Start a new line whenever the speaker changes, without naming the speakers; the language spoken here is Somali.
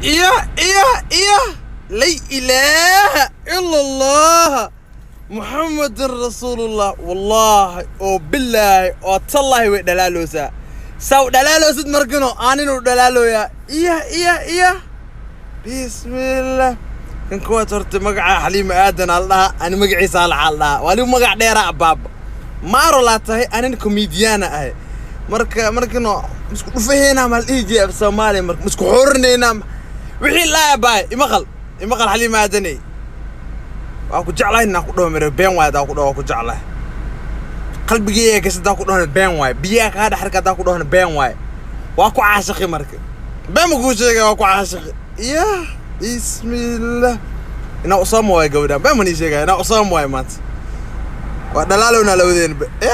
Iya, iya, iya, laa ilaaha ila Allah, Muxamadun rasuulullah. Wallaahi oo bilaahi oo tallaahi, way dhalaaloosaa. Saw dhalaaloosid markino aaninu dhalaalooyaa. Iya, iya, iya, bismillah. Kan kuwaad horta magaca Xaliima Aadan aa la dhahaa, ani magaciisa Alaxa la dhahaa. Waa ligu magac dheeraa abaaba maaro laa tahay, anin comediana ahay. Marka markino isku dhufaheynaa maa la dhihi jiray af Soomaaliya. Marka isku xoorinaynaa wixii laaya baay. Imaqal, imaqal, Xaliima Aadaney, waa ku jeclahay inaan ku dhaho mare been waay. Hadaa ku dhaho waa ku jeclahay, qalbigeyga gas hadaa ku dhahona been waay. Biyaha kaa dhex arka hadaa ku dhahona been waay. Waa ku caashiqi. Marka been ma kuu sheegay, waa ku caashiqi. Ya bismillah, inaa usaama waay gabadhaan. Been ma nii sheegaya, inaa usaama waay. Maanta waa dhalaalowna labadeenba. Ya.